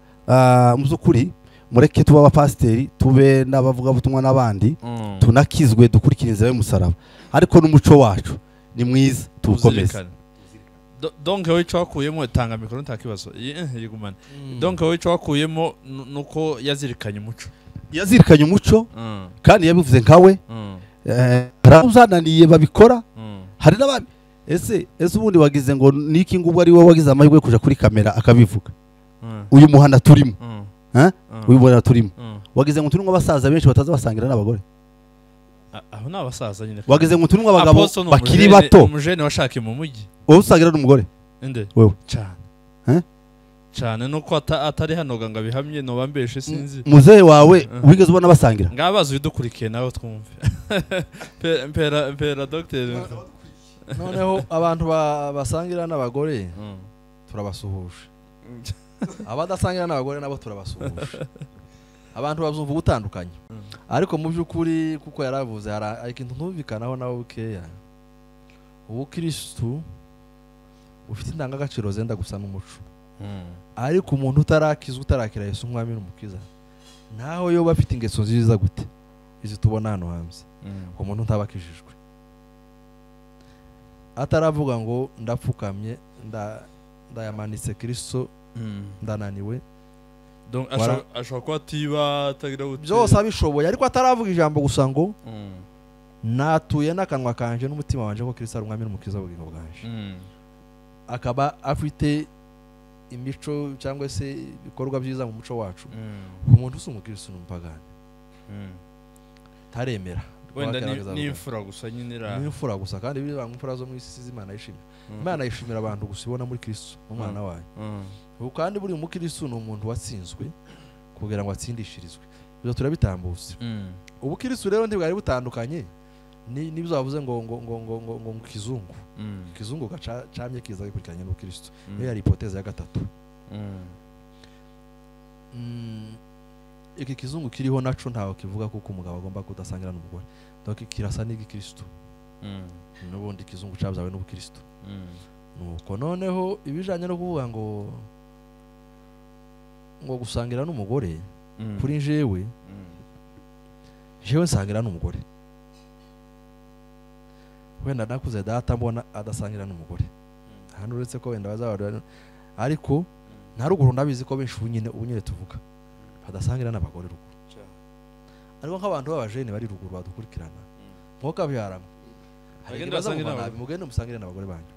mu by'ukuri mureke tuba abapasiteri, tube n'abavugabutumwa n'abandi, tunakizwe dukurikira inzira y'umusaraba, ariko n'umuco wacu ni mwiza tuwukomeze. Donc wowe icyo wakuyemo, tanga mikoro nta kibazo yigumana. Donc wowe icyo wakuyemo nuko yazirikanye umuco, yazirikanye umuco kandi yabivuze nkawe. Hari abazananiye babikora, hari n'ababi. Ese ubundi wagize ngo niki ngubwo ari wowe wagize amahirwe yo kuja kuri kamera akabivuga? Uyu muhanda turimo, uyu muhanda turimo, wagize ngo turimo abasaza benshi bataza basangira n'abagore. Aho ni abasaza nyine. Wagize ngo turimo abagabo bakiri bato. Umujene washake mu mujyi. Wowe usangira n'umugore? Inde? Wewe. Cyane. Cyane nuko atari hano ganga bihamye no bambeshe sinzi. Muzehe wawe wigeze ubona basangira? Ngabaza udukurikiye nawe twumve. Mpera docteur. Noneho abantu basangira n'abagore turabasuhuje. Abadasangira n'abagore nabo turabasuhuje. Abantu babyumva ubutandukanye. Ariko mu by'ukuri kuko yaravuze hari ikintu ntumvikanaho nawe bukeya. Ubukristo ufite indangagaciro zenda gusa n'umuco. Ariko umuntu utarakizwa, utarakira Yesu umwami n'umukiza, naho yoba afite ingeso nziza gute izi tubona hano hanze, umuntu ntabakijijwe ataravuga ngo ndapfukamye ndayamanitse Kristo ndananiwe. Donc ashobora kuba atiba atagira gute byose abishoboye, ariko ataravuga ijambo gusa ngo natuye n'akanwa kanje n'umutima wanje ko Kristo ari umwami n'umukiza w'ubugingo bwanje, akaba afite imico cyangwa se ibikorwa byiza mu muco wacu. Umuntu usi umukristo n'umupagani taremera wenda ni imfura gusa nyine, ni imfura gusa, kandi biri imfura zo mu isi z'Imana yishimira. Imana yishimira abantu gusa ibona muri Kristo umwana wayo. Kandi buri mukristo ni umuntu watsinzwe kugira ngo atsindishirizwe. Ibyo turabitambutse. Ubukristo rero ntibwari butandukanye nibyo bavuze ngo ngo ngo ngo ngo ngo kizungu. Kizungu gacamye kiza gikurikiranye n'ubukristo. Niyo yari hypothèse ya gatatu. Iki kizungu kiriho naco ntaho kivuga kuko umugabo agomba kudasangira n'umugore. Donc kirasa n'igikristo. N'ubundi kizungu cabyawe n'ubukristo. Nuko noneho ibijanye no kuvuga ngo ngo gusangira n'umugore kuri jewe, jewe nsangira n'umugore. Wenda nakuze data mbona adasangira n'umugore. Hano uretse ko wenda bazaba, ariko nta ruguru ndabizi ko benshi ubunyine tuvuga badasangira n'abagore ruguru. Ariko nk'abantu b'abajene bari ruguru badukurikirana nko kabyarama, bagenda basangira nabi, mugende musangire n'abagore banyu.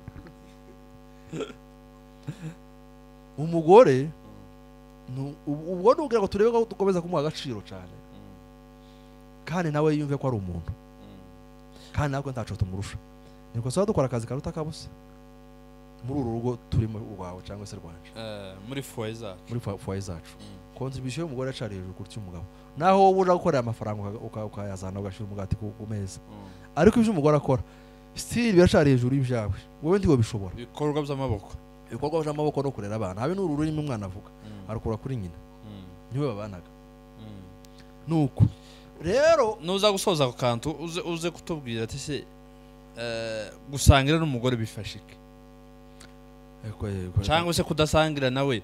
Umugore ubwo nugira ngo turebe ko dukomeza kumuha agaciro cyane, kandi nawe yumve ko ari umuntu, kandi ntabwo ntaco tumurusha. Niko saba dukora akazi karuta kabose muri uru rugo turimo rwawe cyangwa se rwanje, muri foyer zacu, muri foyer zacu. Contribution y'umugore acari hejuru kurya umugabo, naho wowe uje gukorera amafaranga ukayazana ugashyira umugati ku meza, ariko ibyo umugore akora still biracari hejuru y'ibyawe, wowe ntiwo bishobora. Ibikorwa by'amaboko, ibikorwa by'amaboko no kurera abana, habe n'uru rurimi umwana avuga arukura kuri nyina, niwe babanaga. Nuko rero nuza gusoza ku kantu uze kutubwira ati se gusangira n'umugore bifashike. Cyangwa se kudasangira nawe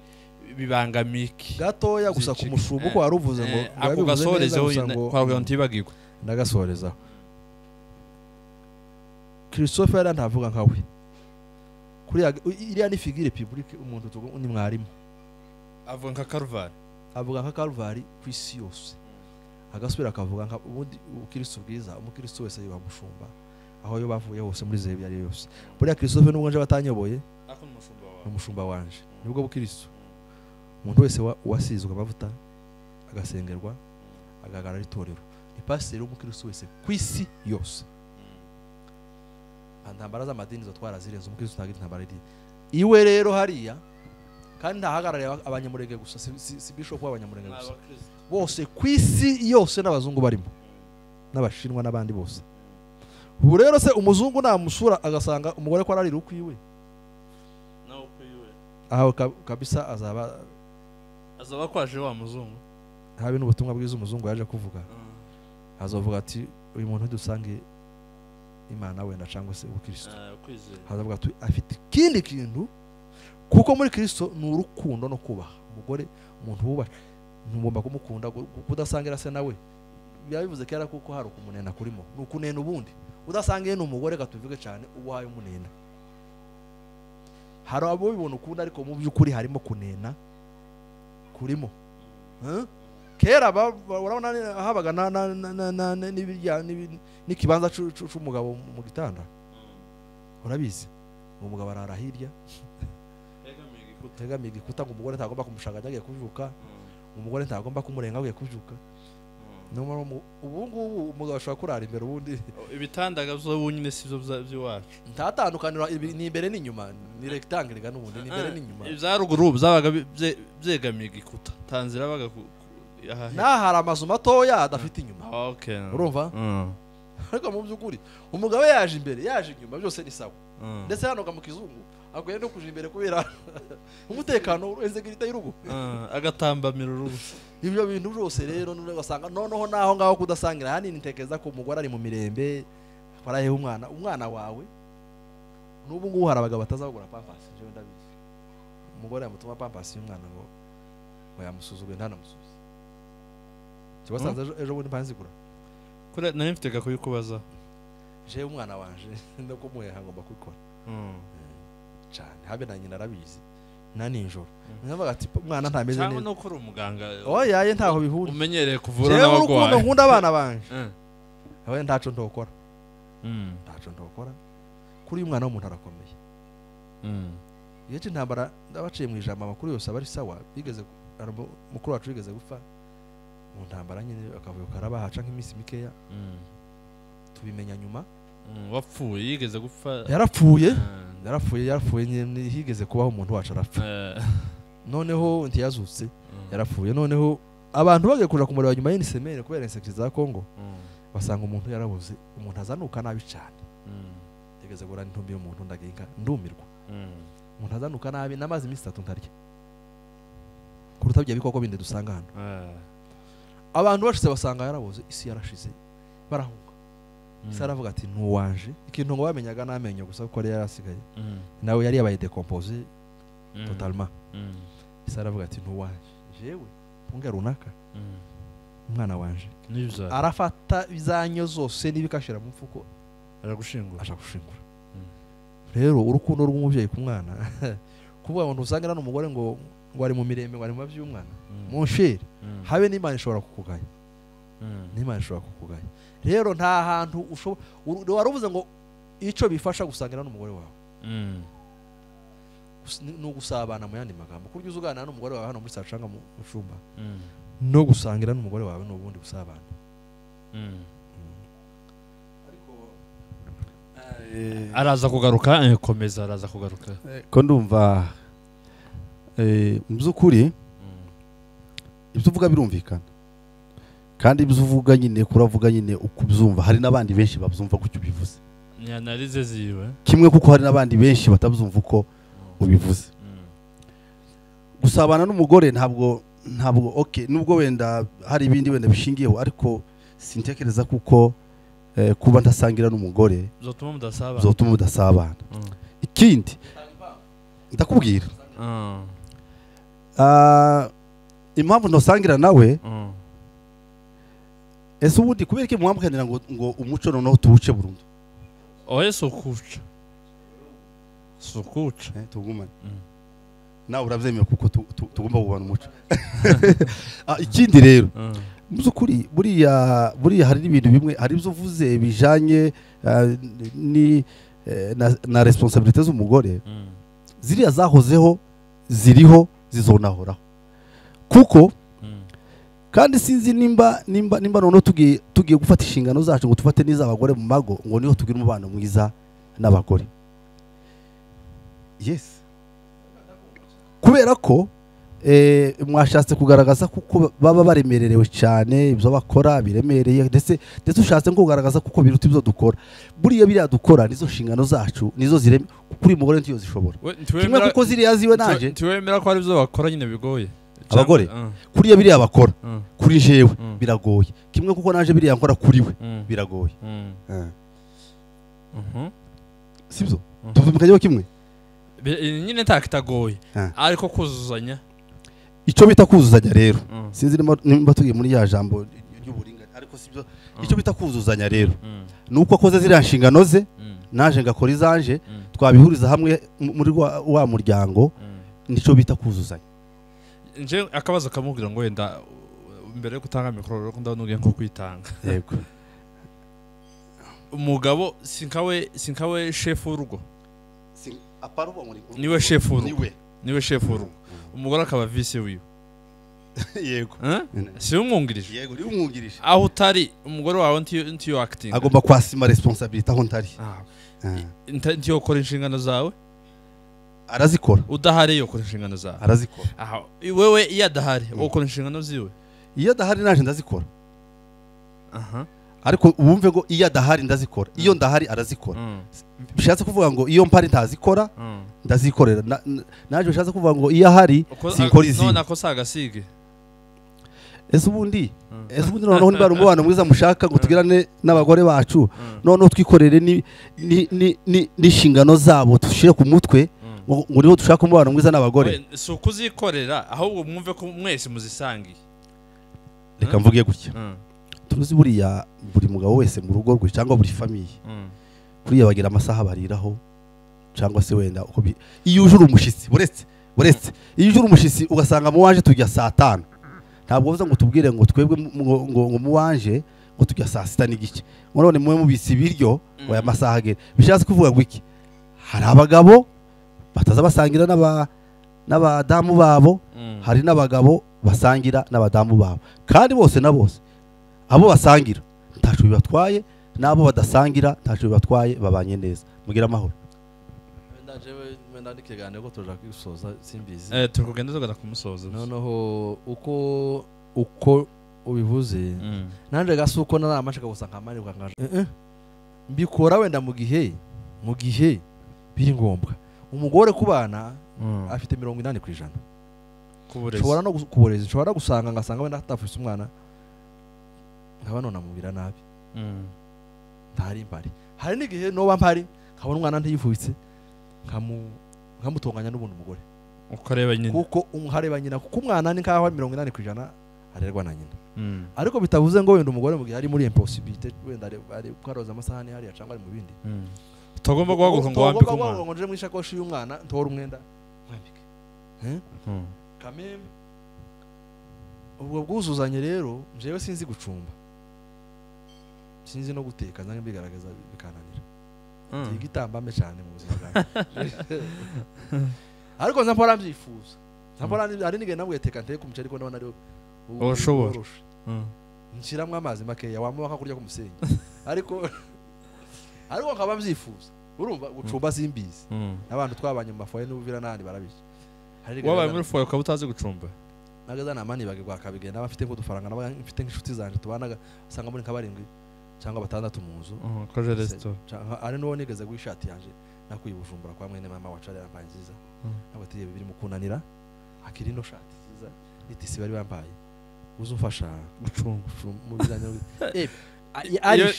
bibangamiki gatoya gusa ku mushumba uko waruvuze ngo ako gasorezeho kwa ntibagirwe ndagasorezaho. Christophe yari ntavuga nkawe kuri iriya ni figure publique, umuntu ni mwarimu avuga nka Calvary, avuga nka Calvary ku isi yose, agasubira akavuga nka ubundi ubukristo bwiza, umukristo wese yubaha umushumba aho yo bavuye hose muri zebi ari yose. Buriya Christophe nubwo nje batanyoboye umushumba wanje nibwo bukristo. Umuntu wese wasizwe amavuta agasengerwa agahagarara itorero ni pasiteri w'umukristo wese ku isi yose. Intambara z'amadini zo twarazirenze, umukristo ntagira intambara iri iwe rero hariya, kandi ntahagarariye abanyamurenge gusa, si bishop w'abanyamurenge gusa, bose ku isi yose n'abazungu barimo n'abashinwa n'abandi bose. Ubu rero se umuzungu namusura agasanga umugore ko ararira ukwiwe aho kabisa azaba kwaje wa muzungu. Habe n'ubutumwa bwiza umuzungu yaje kuvuga, azovuga ati uyu muntu dusange Imana wenda cyangwa se ubukristo, azavuga ati afite ikindi kintu, kuko muri Kristo ni urukundo no kubaha umugore. Umuntu wubaha ntugomba kumukunda, kudasangira se nawe biba bivuze kera kuko hari ukumunena kurimo, ni ukunena ubundi udasangiye n'umugore gatuvuge cyane uwaye umunena. Hari abo bibona ukunda ariko mu by'ukuri harimo kunena kurimo. Kera urabona habaga na n'ikibanza c'umugabo mu gitanda, urabizi umugabo arara hirya tegamiye igikuta ngo umugore ntagomba kumushaka agiye kuvyuka, umugore ntagomba kumurenga agiye kuvyuka. Ubu ngubu umugabo ashobora kurara imbere, ubundi ibitandaga byo nyine sivyo by'iwacu ntatandukanira ni imbere n'inyuma, ni rectangle ga n'ubundi ni imbere n'inyuma. Ibyaruguru byabaga byegamiye igikuta tanzira baga na hari amazu matoya adafite inyuma. Urumva ariko mu by'ukuri umugabo yaje imbere yaje inyuma byose ni sawa, ndetse hano ga mu kizungu akwiye no kuja imbere kubera umutekano insecurity y'urugo agatambamira urugo. Ibyo bintu byose rero ugasanga noneho naho ngaho kudasangira hanini ntekereza ko umugore ari mu mirembe baraheha umwana wawe. N'ubu ngubu hari abagabo batazagura pampers, je ndabizi umugore yamutuma pampers y'umwana ngo yamusuzuguye ntanamusubize. Kibasanze ejo bundi mpanzigura kure nari mfite gakuyikubaza je umwana wanje ndakumuheha ngomba kubikora cyane, habe na nyina arabizi na nijoro nkavuga ati umwana ntameze neza cyangwa no kuri umuganga oya ye ntaho bihuriye umenyereye kuvura n'abagwayi. Jewe nkunda abana banje aho ntaco ndokora ntaco ndokora kuri uyu mwana w'umuntu arakomeye. Iyo cy'intambara ndabaciye mu ijambo amakuru yose abari sawa, bigeze mukuru wacu bigeze gupfa mu ntambara nyine akavuyo karabahaca nk'iminsi mikeya tubimenya nyuma. Wapfuye yigeze gupfa, yarapfuye yarapfuye nyine higeze kubaho umuntu wacu arapfa noneho ntiyazutse yarapfuye. Noneho abantu bagiye kuja kumureba nyuma y'inisemere kubera insects za Congo basanga umuntu yarabuze, umuntu azanuka nabi cyane. Yigeze gura intumbi y'umuntu ndaginka ndumirwa, umuntu azanuka nabi namaze iminsi 3 ntarya kuruta bya bikoko bindi dusanga hano. Abantu bashitse basanga yarabuze, isi yarashize barahunga. Saravuga ati ntuwanje ikintu ngo bamenyaga namenyo gusa kuko yari yarasigaye nawe yari yabaye décomposé totalement. Saravuga ati ntuwanje jewe mpunga runaka umwana wanje arafata bizanyo zose n'ibikashira mu mfuko aragushingura aja gushingura. Rero urukundo rw'umubyeyi ku mwana kuvuga ngo ntusangira n'umugore ngo ari mu mirembe ngo ari mu by'umwana mon cher, habe n'Imana ishobora kukugaya, n'Imana ishobora kukugaya. Rero nta hantu ushobora waruvuze ngo ico bifasha gusangira n'umugore wawe no gusabana mu yandi magambo, kurya uzugana n'umugore wawe hano muri sacanga mu cumba no gusangira n'umugore wawe n'ubundi gusabana. Ariko araza kugaruka komeza araza kugaruka ko ndumva mu by'ukuri ibyo uvuga birumvikana, kandi ibyo uvuga nyine kuravuga nyine ukubyumva, hari n'abandi benshi babyumva kucyo ubivuze ni analyse ziwe kimwe, kuko hari n'abandi benshi batabyumva uko ubivuze. Gusabana n'umugore ntabwo okay, nubwo wenda hari ibindi wenda bishingiyeho, ariko sintekereza kuko kuba ntasangira n'umugore zotuma mudasabana. Ikindi Ndakubwira impamvu ntosangira nawe. Ese ubundi kubera iki muhambukanira ngo umuco noneho tuwuce burundu? Oya, si ukuca, si ukuca. Tugumane. Nawe urabyemera kuko tugomba kubana umuco. Ikindi rero mu by'ukuri buriya hari n'ibintu bimwe, hari ibyo uvuze bijanye ni na responsabilité z'umugore, ziriya zahozeho, ziriho, zizonahoraho. Kuko kandi sinzi nimba noneho tugiye gufata inshingano zacu ngo tufate n'iz'abagore mu mago, ngo niho tugira umubano mwiza n'abagore. Yes, kubera ko mwashatse kugaragaza kuko baba baremererewe cyane, ibyo bakora biremereye, ndetse ushatse ngo kugaragaza kuko biruta ibyo dukora. Buriya biriya dukora nizo nshingano zacu, nizo zireme kuri mugore ntiyo zishobora. Kimwe kuko ziriya ziwe naje ntiwemera ko ari ibyo bakora nyine bigoye abagore. Kuriya biriya bakora kuri jewe biragoye, kimwe kuko naje biriya nkora kuri we biragoye. Sibyo? Tuvuga kimwe nyine ntakitagoye, ariko kuzuzanya, icyo bita kuzuzanya rero, sinzi nimba tugiye muri ya jambo ry'uburinganire, ariko sibyo. Icyo bita kuzuzanya rero nuko akoze ziriya nshingano ze, naje ngakora izanje, twabihuriza hamwe muri wa muryango, nicyo bita kuzuzanya. Nje akabazo kamubwira ngo wenda mbere yo gutanga mikoro rero ndabona ugiye nko kwitanga. Yego. Umugabo sinkawe chef w'urugo. Niwe chef w'urugo. Niwe chef w'urugo. Umugore akaba vice wiwe. Yego. Si umwungirije. Yego, ni umwungirije. Aho utari umugore wawe ntiyo acting. Agomba kwasima responsabilité aho ntari. Ntiyo kora inshingano zawe. Arazikora. Udahari yo kora inshingano zawe. Arazikora. Aha, wewe iyo adahari ukora inshingano ziwe. Iyo adahari naje ndazikora. Aha. Ariko wumve ngo iyo adahari ndazikora, iyo ndahari arazikora. Bishatse kuvuga ngo iyo mpari ntazikora, ndazikorera. Naje bishatse kuvuga ngo iyo ahari sinkora izi. None akosa agasige. Ese ubundi noneho niba umubano mwiza mushaka ngo tugirane n'abagore bacu, noneho twikorere ni n'inshingano zabo tushire ku mutwe, ngo niho dushaka umubano mwiza n'abagore. Si ukuzikorera, ahubwo mwumve ko mwese muzisangiye. Reka mvuge gutya. Turuzi buriya buri mugabo wese mu rugo rwe cyangwa buri famille, kuriya bagira amasaha bariraho, cyangwa se wenda uko iyo uje umushitsi, buretse iyo uje umushitsi ugasanga mu wanje tujya saa 5, ntabwo uvuze ngo tubwire ngo twebwe ngo mu wanje ngo tujya saa 6:15, ngo none mwe mubisi ibiryo ngo aya masaha agere. Bishatse kuvuga ngo iki? Hari abagabo bataza basangira n'abadamu babo, hari n'abagabo basangira n'abadamu babo, kandi bose na bose abo basangira ntacu bibatwaye, nabo badasangira ntacu bibatwaye, babanye neza. Mugira amahoro. Wenda jewe wenda ndikigane ko tuja kwisoza simbizi. Tukugenda tugana kumusoza. Noneho uko ubivuze nanje gasuko naramashaka gusa nkamanirwa nkaje. Mbikora wenda mu gihe biri ngombwa. Umugore kubana afite 80%. Kuburezi. Shobora no kuburezi, shobora gusanga ngasanga wenda atafise umwana, nkaba none amubira nabi. Ntari mpari. Hari n'igihe noba mpari nkabona umwana ntiyivubitse, nkamutonganya n'ubundi umugore. Ukareba nyina. Kuko umhareba nyina, kuko umwana ni nkaho 80% arerwa na nyina. Ariko bitavuze ngo wenda umugore mu gihe ari muri impossibilité, wenda ari kwaroza amasahani hariya cyangwa ari mu bindi. Utagomba guhaguruka ngo wambike umwana. Ngo nje mu ishakoshi y'umwana ntore umwenda mwambike. Kameme ubwo bwuzuzanye rero jewe sinzi gucumba, sinzi no guteka, nange mbigaragaza bikananira. Igitambame cyane mu buzima bwanjye. Ariko nzampora mbyifuza. Nzampora ari nige nabwo yateka nteke umuceri ariko ndabona ari ushobora. Nshiramwe amazi makeya wamuha kurya ku musenyi. Ariko nkaba mbyifuza. Urumva gucumba simbizi. N'abantu twabanye mu mafoye n'ubuvira nandi barabije. Wabaye muri foye ukaba utazi gucumba. Nagaza namani bagirwa akabigenda abafite ngo dufaranga naba mfite nk'inshuti zanje tubanaga usanga muri nka barindwi cyangwa batandatu mu nzu. Koje restaurant. Ari nuwo nigeze guishati yanje nakuye Bujumbura kwa mwene mama wacu ari yambaye nziza. Nabatiye bibiri mu kunanira akiri no shati nziza nitisi bari bambaye. Uzumfasha gucunga mu bizanye.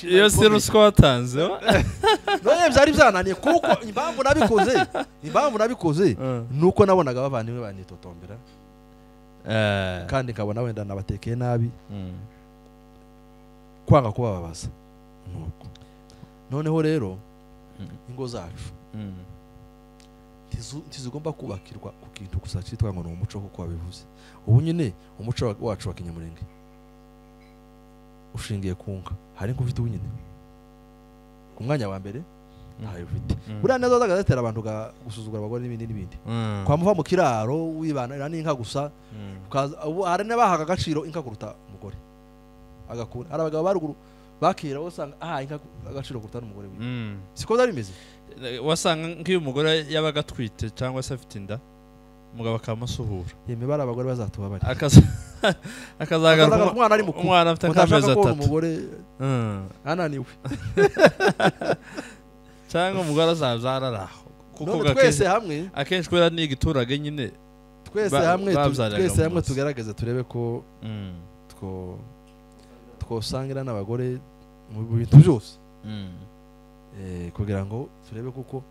Iyo si ruswa watanze none byari byananiye, kuko impamvu nabikoze nuko nabonaga abavandimwe banitotombera, kandi nkabona wenda nabatekeye nabi, kwanga kubababaza. Nuko noneho rero ingo zacu ntizigomba kubakirwa ku kintu gusa cyitwa ngo ni umuco, kuko wabivuze. Ubu nyine umuco wacu wa Kinyamurenge ushingiye ku nka. Hari inka ufite ubu nyine ku mwanya wa mbere ntayo ufite. Buriya nazo zagatera abantu gusuzugura abagore n'ibindi n'ibindi. Kwa muva mu kiraro wibana n'inka gusa, hari n'abahaga agaciro inka kuruta umugore agakura. Hari abagabo baruguru bakira usanga inka agaciro kuruta n'umugore wiwe. Siko byari bimeze. Wasanga nk'iyo umugore yabaga atwite cyangwa se afite inda, umugabo akamusuhura. Imibare abagore bazatuba bari akazagaruka umwana ari mukuru, umwana afite amezi 3, umugore ananiwe cyangwa umugore azabyara aho. Kuko twese hamwe akenshi kubera ni igiturage nyine, twese hamwe tugerageze turebe ko twosangira n'abagore mu bintu byose, kugira ngo turebe, kuko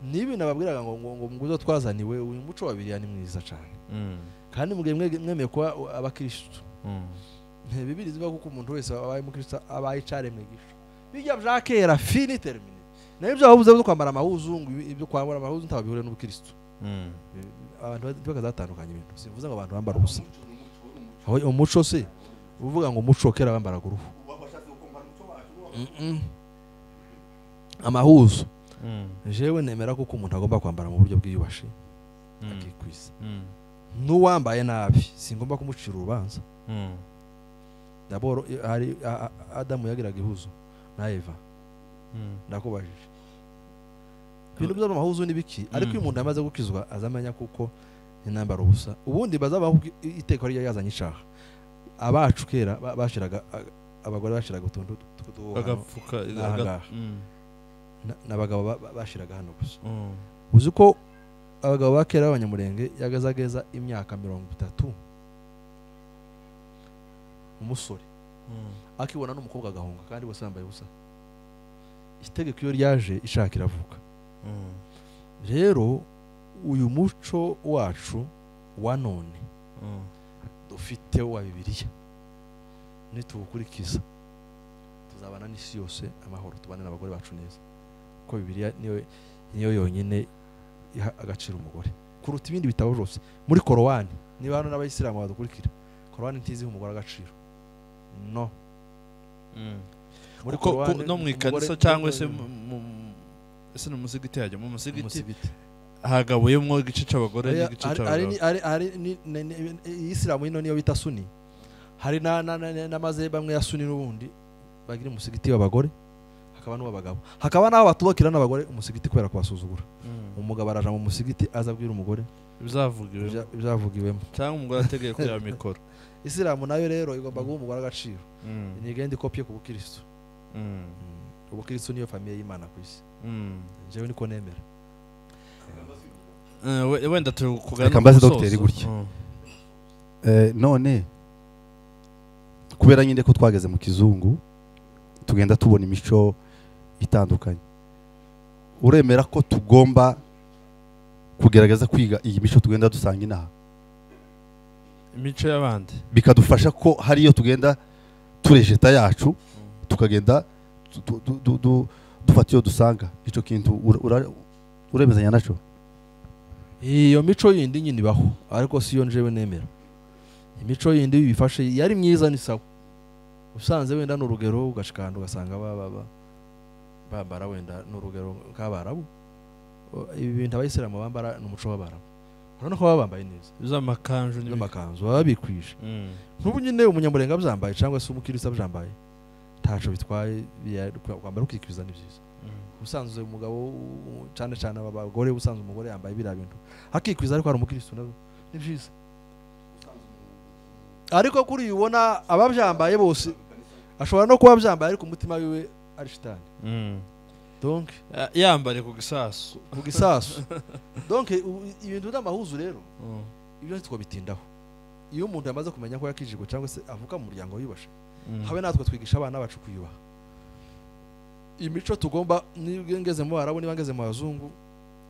nibi nababwiraga ngo muguzo twazaniwe uyu muco wa Bibiliya ni mwiza cyane. Kandi mwemeye kuba abakristo, Bibiliya ivuga kuko umuntu wese abaye umukristo abaye icaremwe gisho. Bijya bya kera fini termine. Nayo byo babuze byo kwambara amahuzungu, ibyo kwambara amahuzu ntaho bihuriye n'ubukristo. Abantu bakazatandukanya ibintu. Simvuze ngo abantu bambara ubusa. Aho umuco se uvuga ngo umuco kera bambara uruhu. Amahuzu. Jewe nemera kuko umuntu agomba kwambara mu buryo bwiyubashe akikwiza. N'uwambaye nabi singomba kumucira urubanza. Daboro hari Adamu yagiraga ihuzu na Eva. Ndakubajije. Ibintu by'amahuzu nibiki, ariko iyo umuntu amaze gukizwa azamenya kuko intambara ubusa. Ubundi bazabaho iteko rya yazanye ishaha. Abacu kera bashiraga abagore bashiraga utuntu agapfuka n'abagabo bashiraga hano gusa. Uzi ko abagabo ba kera b'abanyamurenge yagazageza imyaka 30 umusore akibona n'umukobwa agahunga, kandi bose bambaye ubusa. Itegeko iyo ryaje ishaka iravuka. Rero uyu muco wacu wa none dufite wa Bibiliya nituwukurikiza tuzabana n'isi yose amahoro, tubane n'abagore bacu neza, kuko Bibiliya niyo yonyine iha agaciro umugore kuruta ibindi bitabo byose. Muri Korowani, niba hano n'abayisilamu badukurikira, Korowani ntiziha umugore agaciro. No. Muri Korowani no mu ikanisa cyangwa se ese no musigiti hajya mu musigiti hagabuyemo igice cy'abagore n'igice cy'abagabo. Ari isilamu ino niyo bita Sunni. Hari n'amaze bamwe ya Sunni n'ubundi bagira umusigiti w'abagore hakaba n'uw'abagabo, hakaba n'aho batubakira n'abagore umusigiti kubera kubasuzugura. Umugabo araja mu musigiti azabwira umugore ibizavugiwemo, cyangwa umugore ategeye kuri mikoro. Isilamu nayo rero igomba guha umugore agaciro. Nigende ikopye ku bukristo. Ubukristo niyo famiye y'Imana ku isi. Jewe niko nemera. Wenda tukugana reka mbaze dogiteri gutya. None kubera nyine ko twageze mu kizungu tugenda tubona imico itandukanye, uremera ko tugomba kugerageza kwiga iyi mico tugenda dusanga inaha, imico y'abandi, bikadufasha ko hari iyo tugenda turejeta yacu tukagenda dufata iyo dusanga. Icyo kintu uremezanya naco? Iyo mico yindi nyine ibaho, ariko si yo njewe nemera. Imico yindi bifashe yari myiza ni sawa. Usanze wenda n'urugero ugashikanda ugasanga bambara wenda n'urugero nk'abarabu. Ibi bintu abayisilamu bambara n'umuco w'abarabu. Urabona ko baba bambaye neza. Z'amakanzu n'amakanzu baba bikwije. N'ubu nyine umunyamurenga abyambaye cyangwa se umukirisa abyambaye ntaco bitwaye, kwambara ukikwiza ni byiza. Usanzwe umugabo cyane cyane abagore, usanzwe umugore yambaye biriya bintu akikwiza ariko ari umukristo nabo ni byiza. Ariko kuri ubona ababyambaye bose ashobora no kuba byambaye ariko umutima wiwe ari shitani. Donc yambare ku gisasu, ku gisasu. Donc ibintu by'amahuzu rero ibyo ntitwobitindaho. Iyo umuntu yamaze kumenya ko yakijijwe cyangwa se avuka mu muryango wiyubashe, habe natwe twigisha abana bacu kwiyubaha. Imico tugomba, niba ngeze mu Barabu, niba ngeze mu bazungu,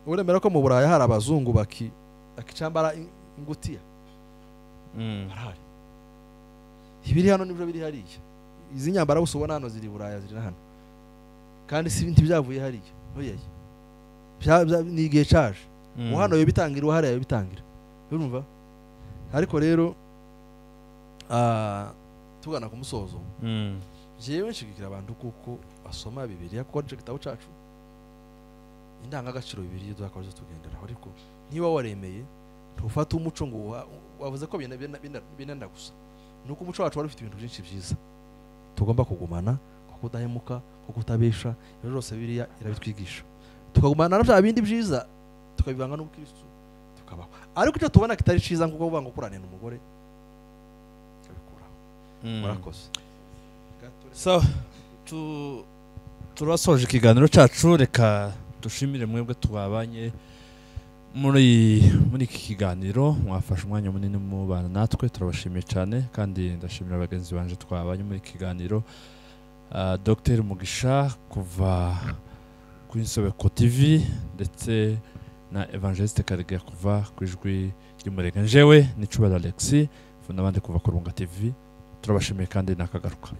uremera ko mu Buraya hari abazungu bakicambara ingutiya, barahari. Ibiri hano nibyo biri hariya. Izi nyambara gusa ubona hano ziri i Buraya, ziri na hano, kandi si ntibyavuye hariya, oya. Ni igihe caje. Hano yobitangira, uwahariya yobitangira, urumva. Ariko rero tugana ku musozo, jewe nshigikira abantu kuko basoma Bibiliya, kuko nico gitabo cacu, indangagaciro Bibiliya iduha zo tugenderaho. Ariko niba waremeye, ntufate umuco ngo wavuze ko binenda gusa, nuko umuco wacu wari ufite ibintu byinshi byiza tugomba kugumana, nko kudahemuka, nko kutabesha. Ibyo byose Bibiliya irabitwigisha, tukagumana na bya bindi byiza, tukabivanga n'ubukristo, tukabaho. Ariko icyo tubona kitari cyiza, nkuko kuvuga ngo kuranira umugore, tukabikuraho. Murakoze. So turasoje ikiganiro cyacu. Reka dushimire mwebwe twabanye muri iki kiganiro, mwafashe umwanya munini mubana natwe, turabashimiye cyane. Kandi ndashimira bagenzi banje twabanye muri iki kiganiro, Dr Mugisha kuva kuri Insobeko TV, ndetse na Evangeliste Karegeya kuva ku Ijwi ry'Umurenge. Njewe ni Cubahiro Alexis n'abandi kuva ku Runga TV, turabashimiye kandi nakagaruka.